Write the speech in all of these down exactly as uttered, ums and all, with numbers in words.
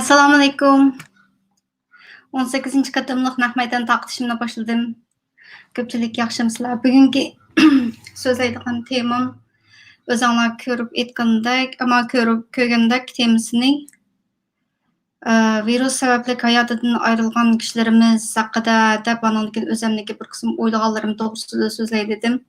ئەسسالامۇئەلەيكۇم. ئون سەككىزىنچى قېتىملىق نەق مەيدان تارقىتىشىمنى باشلىدىم. كۆپچىلىك ياخشىمۇسىلەر؟ بۈگۈنكى سۆزلەيدىغان تېمام ئۆزۈڭلار كۆرۈپ ئېيتقاندەك، ئەمما كۆرۈپ، كۆرگەندەك تېمىسىنى، ئە، ۋىرۇس سەۋەبلىك ھاياتىدىن ئايرىلغان كىشىلىرىمىز ھەققىدە دەپ، ئانىڭدىن كېيىن ئۆزۈمنىڭكى بىر قىسىم ئويلىغانلىرىم توغرىسىدا سۆزلەي دېدىم.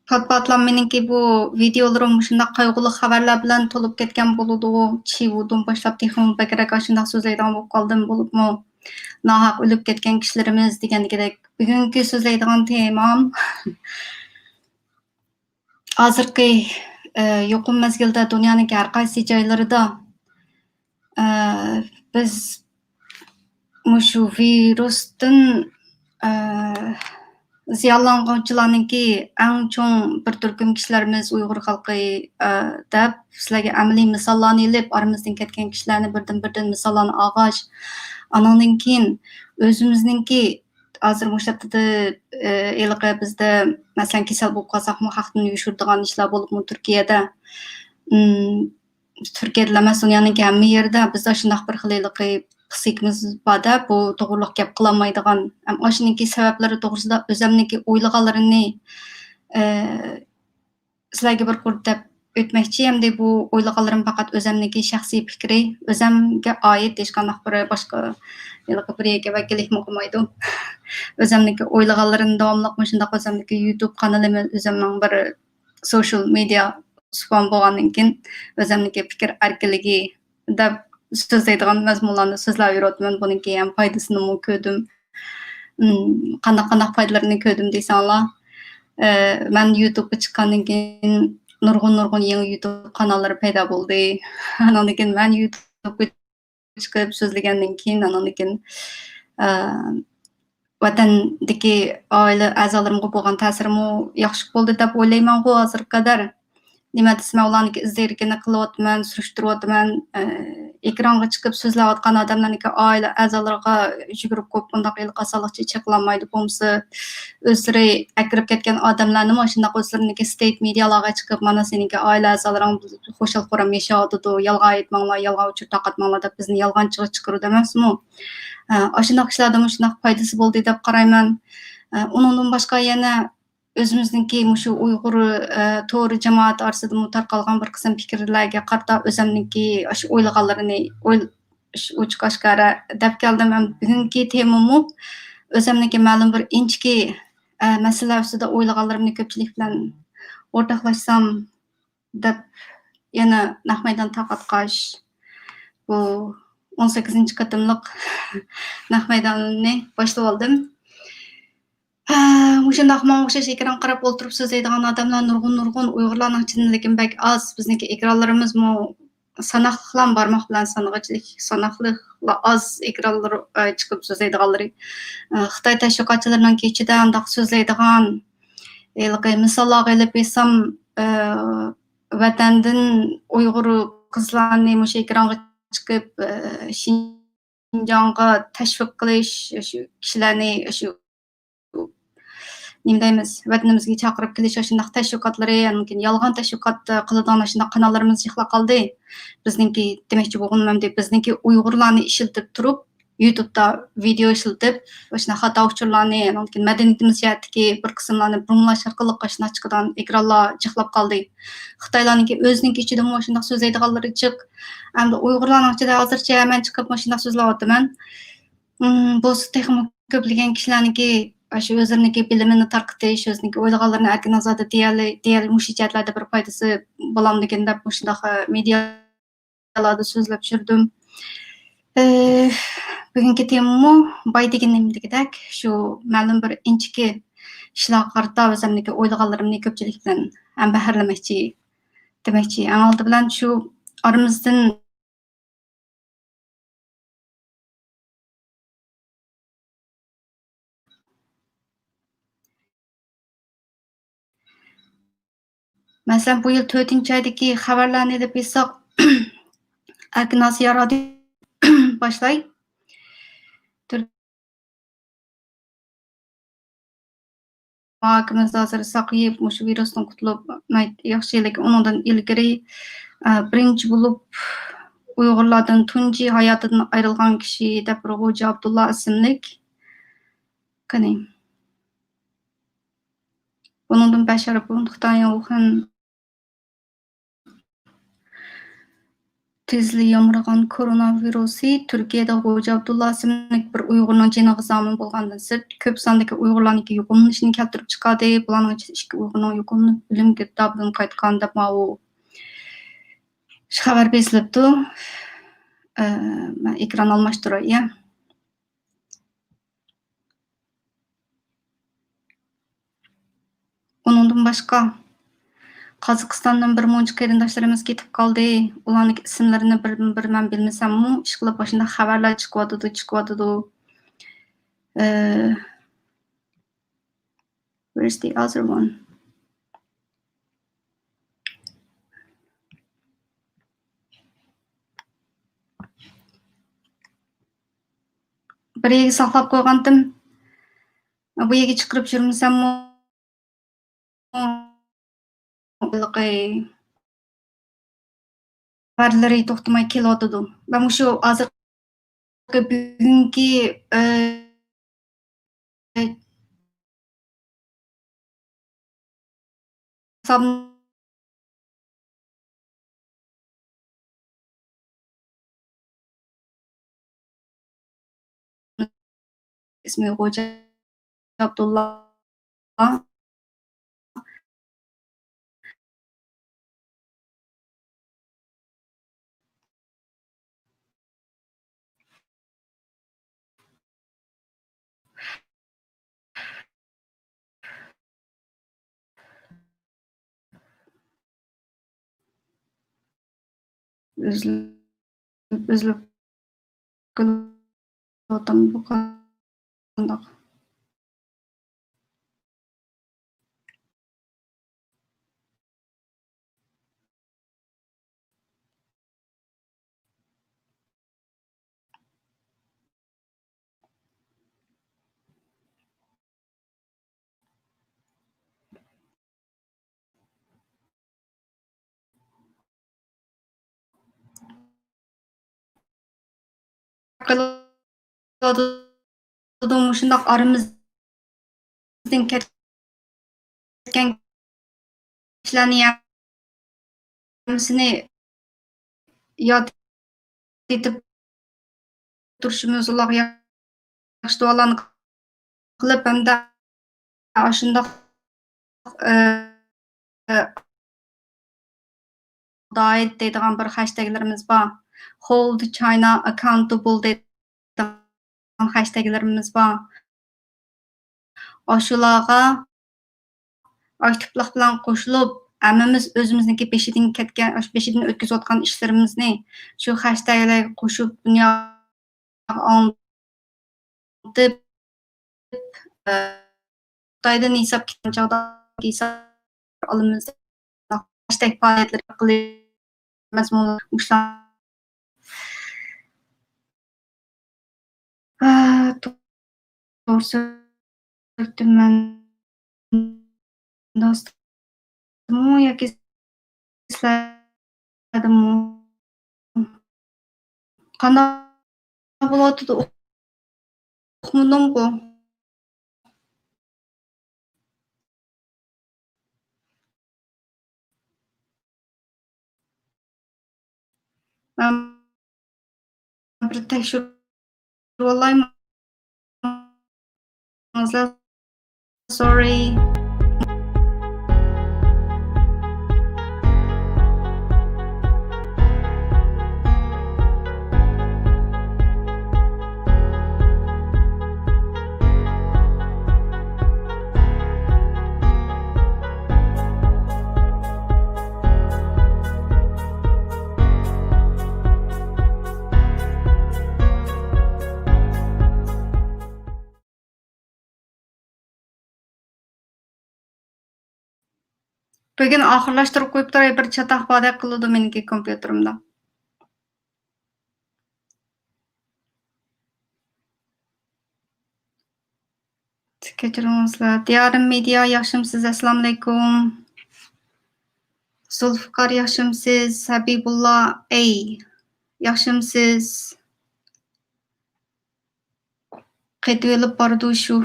پات-پاتلا مېنىڭكى بۇ ۋىدېئولىرىم مۇشۇنداق قايغۇلۇق خەۋەرلەر بىلەن تولۇپ كەتكەن بولىدۇ. چىۋۇدىن باشلاپ تېخىمۇ بەكرەك ئاشۇنداق سۆزلەيدىغان بولۇپ قالدىم، بولۇپمۇ ناھەق ئۆلۈپ كەتكەن كىشىلىرىمىز دېگەندىكىدەك. بۈگۈنكى سۆزلەيدىغان تېمام ھازىرقى، ئە، يۇقۇم مەزگىلدە دۇنيانىڭ ھەر قايسى جايلىرىدا، ئە، بىز مۇشۇ ۋىرۇستىن، ئە، زىيانلانغۇچىلارنىڭكى ئەڭ چوڭ بىر تۈركۈم كىشىلىرىمىز ئۇيغۇر خەلقى، ئە، دەپ سىلەرگە ئەمەلىي مىساللارنى ئېلىپ، ئارىمىزدىن كەتكەن كىشىلەرنى بىردىن-بىردىن مىساللارنى ئالغاچ، ئانىڭدىن كېيىن ئۆزىمىزنىڭكى ھازىر مۇشۇ ھەپتىدە، ئە، ھېلىقى بىزدە، مەسىلەن، كېسەل بولۇپ قالساقمۇ، خەقتىن يوشۇرىدىغان ئىشلار بولۇپمۇ تۈركىيەدە، ئىم، تۈركىيەدىلا ئەمەس، دۇنيانىڭ ھەممە يېرىدە بىزدە شۇنداق بىر خىل ھېلىقى پسىخىكىمىز بار-دە، بۇ توغرىلىق گەپ قىلالمايدىغان. ھەم ئاشۇنىڭكى سەۋەبلىرى توغرىسىدا ئۆزەمنىڭكى ئويلىغانلىرىنى، ئە، سىلەرگە بىر قۇر دەپ ئۆتمەكچى. ئەمدى بۇ ئويلىغانلىرىم پەقەت ئۆزەمنىڭكى شەخسىي پىكرى، ئۆزەمگە ئائىت، ھېچقانداق بىر باشقا ھېلىقى بىر يەرگە ۋەكىللىكمۇ قىلمايدۇ. ئۆزەمنىڭكى ئويلىغانلىرىنى داۋاملىق مۇشۇنداق ئۆزەمنىڭكى يۇتۇب قانىلىمۇ، ئۆزەمنىڭ بىر سوشال مېدىيا سۇپام بولغاندىن كېيىن، ئۆزەمنىڭكى پىكىر ئەركىنلىكى دەپ سۆزلەيدىغان مەزمۇنلارنى سۆزلەپ يۈرۈۋاتىمەن. بۇنىڭكى ھەم پايدىسىنىمۇ كۆردۈم. ئىم، قانداق، قانداق پايدىلىرىنى كۆردۈم دېسەڭلار، ئە، مەن يۇتۇبقا چىققاندىن كېيىن نۇرغۇن، نۇرغۇن يېڭى يۇتۇب قاناللىرى پەيدا بولدى. ئانىڭدىن كېيىن مەن يۇتۇبقا چىقىپ سۆزلىگەندىن كېيىن، ئانىڭدىن كېيىن، ئە، ۋەتەندىكى ئائىلە ئەزالىرىمغا بولغان تەسىرىمۇ ياخشى بولدى دەپ ئويلايمەنغۇ ھازىرغا قەدەر. نېمە دېسە، مەن ئۇلارنىڭكى ئىز دېرىكىنى قىلىۋاتىمەن، سۈرۈشتۈرۈۋاتىمەن. ئە، ئېكرانغا چىقىپ سۆزلەۋاتقان ئادەملەرنىڭكى ئائىلە ئەزالىرىغا يۈگۈرۈپ قويۇپ، بۇنداق ھېلىقى ئاسانلىقچە چېقىلالمايدۇ. بولمىسا ئۆزلىرى ئەكىرىپ كەتكەن ئادەملەرنىمۇ ئاشۇنداق ئۆزلىرىنىڭكى ستېيت مېدىيالارغا چىقىپ، مانا سېنىڭكى ئائىلە ئەزالىرىڭ خۇشال-خۇرام ياشاۋاتىدۇ، يالغان ئېيتماڭلار، يالغان ئۇچۇر تارقاتماڭلار دەپ بىزنى يالغانچىغا چىقىرىدۇ ئەمەسمۇ؟ ئە، ئاشۇنداق ئىشلاردىنمۇ شۇنداق پايدىسى بولدى دەپ قارايمەن. ئە، ئۇنىڭدىن باشقا يەنە ئۆزىمىزنىڭكى مۇشۇ ئۇيغۇر، ئە، تورى جامائەت ئارىسىدىمۇ تارقالغان بىر قىسىم پىكىرلەرگە قارىتا ئۆزەمنىڭكى ئاشۇ ئويلىغانلىرىنى ئوي-، ئاشۇ ئوچۇق ئاشكارا دەپ كەلدىم. ھەم بۈگۈنكى تېمىمۇ ئۆزەمنىڭكى مەلۇم بىر ئىنچىكە، ئە، مەسىلىلەر ئۈستىدە ئويلىغانلىرىمنى كۆپچىلىك بىلەن ئورتاقلاشسام دەپ يەنە نەق مەيدان تارقاتقاچ، بۇ ئون سەككىزىنچى قېتىملىق نەق مەيداننى باشلىۋالدىم. ھە، مۇشۇنداق ماڭا ئوخشاش ئېكران قاراپ ئولتۇرۇپ سۆزلەيدىغان ئادەملەر نۇرغۇن، نۇرغۇن. ئۇيغۇرلارنىڭ ئىچىدە لېكىن بەك ئاز. بىزنىڭكى ئېكرانلىرىمىزمۇ ساناقلىقلا بارماق بىلەن سانىغۇچىلىك، ساناقلىقلا ئاز ئېكرانلىرى، ئە، چىقىپ سۆزلەيدىغانلىرى. ئە، خىتاي تەشۋىقاتچىلىرىنىڭكى ئىچىدە ئانداق سۆزلەيدىغان، ھېلىقى مىساللارغا ئېلىپ ئېيتسام، ئە، ۋەتەندىن ئۇيغۇر قىزلارنى مۇشۇ ئېكرانغا چىقىپ، ئە، شىنجاڭغا تەشۋىق قىلىش، شۇ كىشىلەرنى، شۇ نېمە دەيمىز، ۋەتىنىمىزگە چاقىرىپ كېلىش، ئاشۇنداق تەشۋىقاتلىرى، ئاندىن كېيىن يالغان تەشۋىقات قىلىدىغان ئاشۇنداق قاناللىرىمىز جىقلاپ قالدى. بىزنىڭكى دېمەكچى بولغىنىم ئەمدى بىزنىڭكى ئۇيغۇرلارنى ئىشلىتىپ تۇرۇپ، يۇتۇبتا ۋىدېئو ئىشلىتىپ، ئاشۇنداق خاتا ئۇچۇرلارنى، ئاندىن كېيىن مەدەنىيىتىمىز جەھەتتىكى بىر قىسىملارنى بۇرمىلاش ئارقىلىق ئاشۇنداق چىقىدىغان ئېكرانلار جىقلاپ قالدى. خىتايلارنىڭكى ئۆزىنىڭكى ئىچىدىمۇ ئاشۇنداق سۆزلەيدىغانلىرى جىق. ئەمدى ئۇيغۇرلارنىڭ ئىچىدە ھازىرچە مەن چىقىپ مۇشۇنداق سۆزلەۋاتىمەن. ئىم، بولسا تېخىمۇ كۆپلىگەن كىشىلەرنىڭكى ئاشۇ ئۆزلىرىنىڭكى بىلىمىنى تارقىتىش، ئۆزىنىڭكى ئويلىغانلىرىنى ئەركىن ئازادە دېيەلى-، دېيەلى-، مۇشۇ جەھەتلەردە بىر پايدىسى بولامدىكىن دەپ مۇشۇنداق، ئە، مېدىيالاردا سۆزلەپ يۈردۈم. ئە، بۈگۈنكى تېمىمۇ بايا دېگىنىمدىكىدەك شۇ مەلۇم بىر ئىنچىكە ئىشلارغا قارىتا ئۆزۈمنىڭكى ئويلىغانلىرىمنى كۆپچىلىك بىلەن ھەمبەھىرلىمەكچى دېمەكچى. ئەڭ ئالدى بىلەن شۇ ئارىمىزدىن مەسىلەن، بۇ يىل تۆتىنچى ئايدىكى خەۋەرلەرنى ئېلىپ ئېيتساق، ئەركىن ئاسىيا رادىيو باشلاي. تۈرك مۇھاكىمىسى ھازىر ساقىيىپ، مۇشۇ ۋىرۇستىن قۇتۇلۇپ، ناھايىتى ياخشى. لېكىن ئۇنىڭدىن ئىلگىرى ئە، بىرىنچى بولۇپ ئۇيغۇرلاردىن تۇنجى ھاياتىدىن ئايرىلغان كىشى دەپ بىر خوجا ئابدۇللا ئىسىملىك. قېنى. بۇنىڭدىن بەشەر بۇرۇن خىتاي يۇخەن تېزلا يامرىغان كورونا ۋىرۇسى تۈركىيەدە خوجا ئابدۇللا ئىسىملىك بىر ئۇيغۇرنىڭ جېنىغا زامىن بولغاندىن سىرت، كۆپ ساندىكى ئۇيغۇرلارنىڭكى يۇقۇملىنىشىنى كەلتۈرۈپ چىقاردى. بۇلارنىڭ ئىچىدە ئىككى ئۇيغۇرنىڭ يۇقۇملىنىپ ئۆلۈم گىردابىدىن قايتقان دەپ ماۋۇ خەۋەر بېسىلىپتۇ. ئە، مەن ئېكران ئالماشتۇراي، يا. ئۇنىڭدىن باشقا، قازاقىستاندىن بىر مۇنچە قېرىنداشلىرىمىز كېتىپ قالدى. ئۇلارنىڭ ئىسىملىرىنى بىرمۇ بىر مەن بىلمىسەممۇ، ئىشقىلىپ ئاشۇنداق خەۋەرلەر چىقىۋاتىدۇ، چىقىۋاتىدۇ. ئە، Where's the other one? بىر يەرگە ساقلاپ قويغانتىم. بۇ يەرگە چىقىرىپ يۈرمىسەممۇ، خەۋەرلىرى توختىماي كېلىۋاتىدۇ. مەن مۇشۇ ھازىرقى بۈگۈنكى، ئە، ئىسمى خوجا ئابدۇللا. ئۈزۈلۈپ، ئۈزۈلۈپ كېلىۋاتامدۇ، قانداق؟ قىلىۋاتىدۇ، مۇشۇنداق ئارىمىزدىن كەتكەن كىشىلەرنى ھەممىسىنى ياد ئېتىپ تۇرۇشىمىز، ئۇلارغا ياخشى دۇئالارنى قىلىپ، ھەمدە ئاشۇنداق، ئى، دايت دەيدىغان بىر خەشتەگلىرىمىز بار. Hold China accountable دەيدىغان خەشتەگلىرىمىز بار. ئاشۇلارغا ئاكتىپلىق بىلەن قوشۇلۇپ، ھەممىمىز ئۆزىمىزنىڭكى بېشىدىن كەتكەن، ئاشۇ بېشىدىن ئۆتكۈزۈۋاتقان ئىشلىرىمىزنى شۇ خەشتەگلەرگە قوشۇپ، دۇنياغا ئاڭلىتىپ، ئە، خىتايدىن ھېساب كېلىدىغان چاغدا ھېساب ئالىمىز. خەشتەگ پائالىيەتلىرى قىلىپ، مەزمۇنلار مۇشۇلار. ئە، توغرا سۆزلەپتىمەن. دوستۇممۇ ياكى سىلەردىنمۇ؟ قانداق بولۇۋاتىدۇ؟ ئۇقمىدىمغۇ. مەن بىر تەكشۈرۈۋالايمۇ؟ Sorry. بۈگۈن ئاخىرلاشتۇرۇپ قويۇپ تۇراي، بىر چاتاق باردەك قىلىدۇ مېنىڭكى كومپيۇتېرىمدا. كەچۈرۈڭلار. دىيارىم مېدىيا، ياخشىمۇسىز؟ ئەسسالامۇئەلەيكۇم. زۇلفىقار ياخشىمسىز؟ ھەبىبۇللا ئەي ياخشىمسىز؟ قېتىۋېلىپ بارىدۇ شۇ.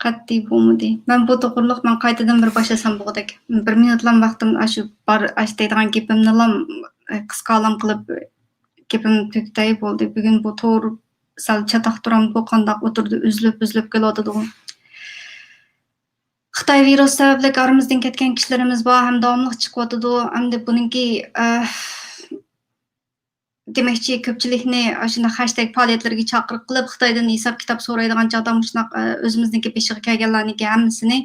قەتئىي بولمىدى. مەن بۇ توغرىلىق مەن قايتىدىن بىر باشلىسام بولغۇدەك. بىر مىنۇتلام ۋاقتىم ئاشۇ بار، ئاشۇ دەيدىغان گېپىمنىلام، ئە، قىسقالام قىلىپ گېپىمنى تۈگىتەي بولدى. بۈگۈن بۇ تور سەل چاتاق تۇرامدۇ، قانداق ئوتتۇرىدا ئۈزۈلۈپ، ئۈزۈلۈپ كېلىۋاتىدىغۇ. خىتاي ۋىرۇسى سەۋەبلىك ئارىمىزدىن كەتكەن كىشىلىرىمىز بار ھەم داۋاملىق چىقىۋاتىدۇ. ئەمدى بۇنىڭكى، ئە، دېمەكچى، كۆپچىلىكنى ئاشۇنداق خەشتەگ پائالىيەتلىرىگە چاقىرىق قىلىپ، خىتايدىن ھېساب-كىتاب سورايدىغان چاغدا مۇشۇنداق، ئە، ئۆزىمىزنىڭكى بېشىغا كەلگەنلەرنىڭكى ھەممىسىنى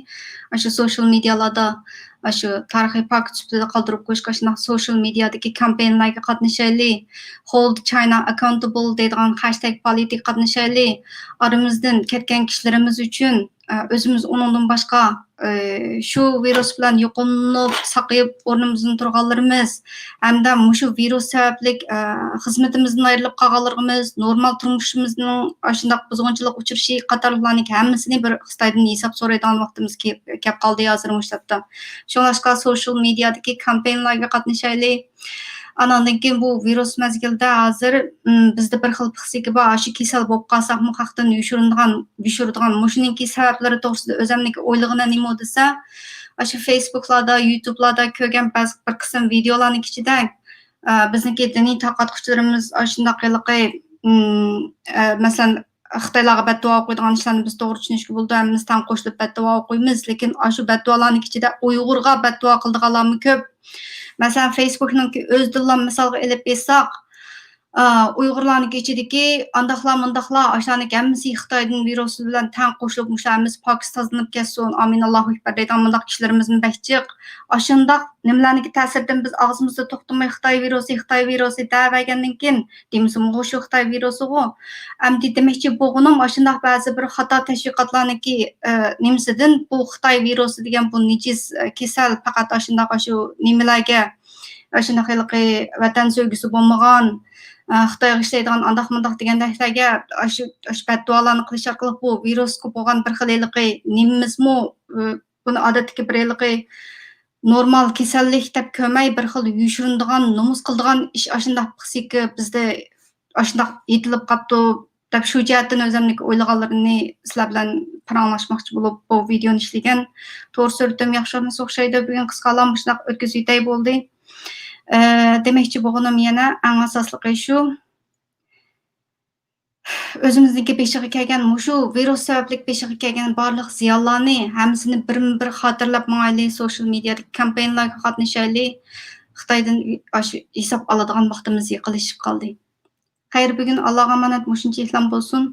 ئاشۇ سوشىال مېدىيالاردا، ئاشۇ تارىخىي پاكىت سۈپىتىدە قالدۇرۇپ قويۇشقا، ئاشۇنداق سوشىال مېدىيادىكى كامپېينلارغا قاتنىشايلى، Hold China Accountable دەيدىغان خەشتەگ پائالىيىتىگە قاتنىشايلى، ئارىمىزدىن كەتكەن كىشىلىرىمىز ئۈچۈن ئە، ئۆزىمىز ئۇنىڭدىن باشقا، ئە، شۇ ۋىرۇس بىلەن يۇقۇملىنىپ، ساقىيىپ، ئورنىمىزدىن تۇرغانلىرىمىز ھەمدە مۇشۇ ۋىرۇس سەۋەبلىك، ئە، خىزمىتىمىزدىن ئايرىلىپ قالغانلىرىمىز، نورمال تۇرمۇشىمىزنىڭ ئاشۇنداق بۇزغۇنچىلىق ئۇچرىشى قاتارلىقلارنىڭ ھەممىسىنى بىر خىتايدىن ھېساب سورايدىغان ۋاقتىمىز كېلىپ، كەپ قالدى ھازىر مۇشۇ ھەپتە. شۇڭلاشقا سوشىال مېدىيادىكى كامپېينلارغا قاتنىشايلى. ئاناندىن كېيىن بۇ ۋىرۇس مەزگىلىدە ھازىر، ئىم، بىزدە بىر خىل پىسخىكا بار، ئاشۇ كېسەل بولۇپ قالساقمۇ خەقتىن يوشۇرۇنىدىغان، يوشۇرىدىغان. مۇشۇنىڭكى سەۋەبلىرى توغرىسىدا ئۆزەمنىڭكى ئويلىغىنى نېمە دېسە، ئاشۇ فېيسبۇكلاردا، يۇتۇبلاردا كۆرگەن بەزى بىر قىسىم ۋىدېئولارنىڭ ئىچىدە، ئە، بىزنىڭكى دىنىي تارقاتقۇچىلىرىمىز ئاشۇنداق ھېلىقى، ئىم، ئە، مەسىلەن، خىتايلارغا بەددۇئا ئوقۇيدىغان ئىشلارنى بىز توغرا چۈشىنىشكە بولىدۇ، ھەممىمىز تەڭ قوشۇلۇپ بەددۇئا ئوقۇيمىز. لېكىن ئاشۇ بەددۇئالارنىڭ ئىچىدە ئۇيغۇرغا بەددۇئا قىلىدىغانلارمۇ كۆپ. مەسىلەن، فېيسبۇكنىڭكى ئۆزىدىنلا مىسالغا ئېلىپ ئېيتساق، ئا، ئۇيغۇرلارنىڭكى ئىچىدىكى ئانداقلار، مۇنداقلار، ئاشۇلارنىڭكى ھەممىسى خىتايدىن ۋىرۇسى بىلەن تەڭ قوشۇلۇپ، مۇشۇلار ھەممىسى پاكىز تازىلىنىپ كەتسۇن، ئامىن، ئاللاھۇ ئەكبەر دەيدىغان مۇنداق كىشىلىرىمىزمۇ بەك جىق. ئاشۇنداق نېمىلەرنىڭكى تەسىرىدىن بىز ئاغزىمىزدا توختىماي خىتاي ۋىرۇسى، خىتاي ۋىرۇسى دەۋەرگەندىن كېيىن، دېمىسىمۇ شۇ خىتاي ۋىرۇسىغۇ. ئەمدى دېمەكچى بولغىنىم، ئاشۇنداق بەزى بىر خاتا تەشۋىقاتلارنىڭكى، ئە، نېمىسىدىن بۇ خىتاي ۋىرۇسى دېگەن بۇ نىجىس، ئە، كېسەل پەقەت ئاشۇنداق ئاشۇ نېمىلەرگە، ئاشۇنداق ھېلىقى ۋەتەن سۆيگۈسى بولمىغان، ئە، خىتايغا ئىشلەيدىغان ئانداق مۇنداق دېگەندەكلەرگە ئاشۇ، ئاشۇ بەددۇئالارنى قىلىش ئارقىلىق بۇ ۋىرۇسقا بولغان بىر خىل ھېلىقى نېمىمىزمۇ، ئە، بۇنى ئادەتتىكى بىر ھېلىقى نورمال كېسەللىك دەپ كۆرمەي، بىر خىل يوشۇرۇنىدىغان، نومۇس قىلىدىغان ئىش ئاشۇنداق پىسخىكا بىزدە ئاشۇنداق يېتىلىپ قاپتۇ دەپ، شۇ جەھەتتىن ئۆزۈمنىڭكى ئويلىغانلىرىمنى سىلەر بىلەن پاراڭلاشماقچى بولۇپ، بۇ ۋىدېئونى ئىشلىگەن. تور سۈرىتىم ياخشى بولمىسا ئوخشايدۇ، بۈگۈن قىسقالام مۇشۇنداق ئۆتكۈزۈۋېتەي بولدى. ئە، دېمەكچى بولغىنىم يەنە ئەڭ ئاساسلىقى شۇ. ئۆزىمىزنىڭكى بېشىغا كەلگەن، مۇشۇ ۋىرۇس سەۋەبلىك بېشىغا كەلگەن بارلىق زىيانلارنى ھەممىسىنى بىرمۇ بىر خاتىرىلەپ ماڭايلى، سوشىيال مېدىيادىكى كامپېينلارغا قاتنىشايلى. خىتايدىن ئاشۇ ھېساب ئالىدىغان ۋاقتىمىز يېقىنلىشىپ قالدى. خەير، بۈگۈن ئاللاغا ئامانەت، مۇشۇنچىلىكلام بولسۇن.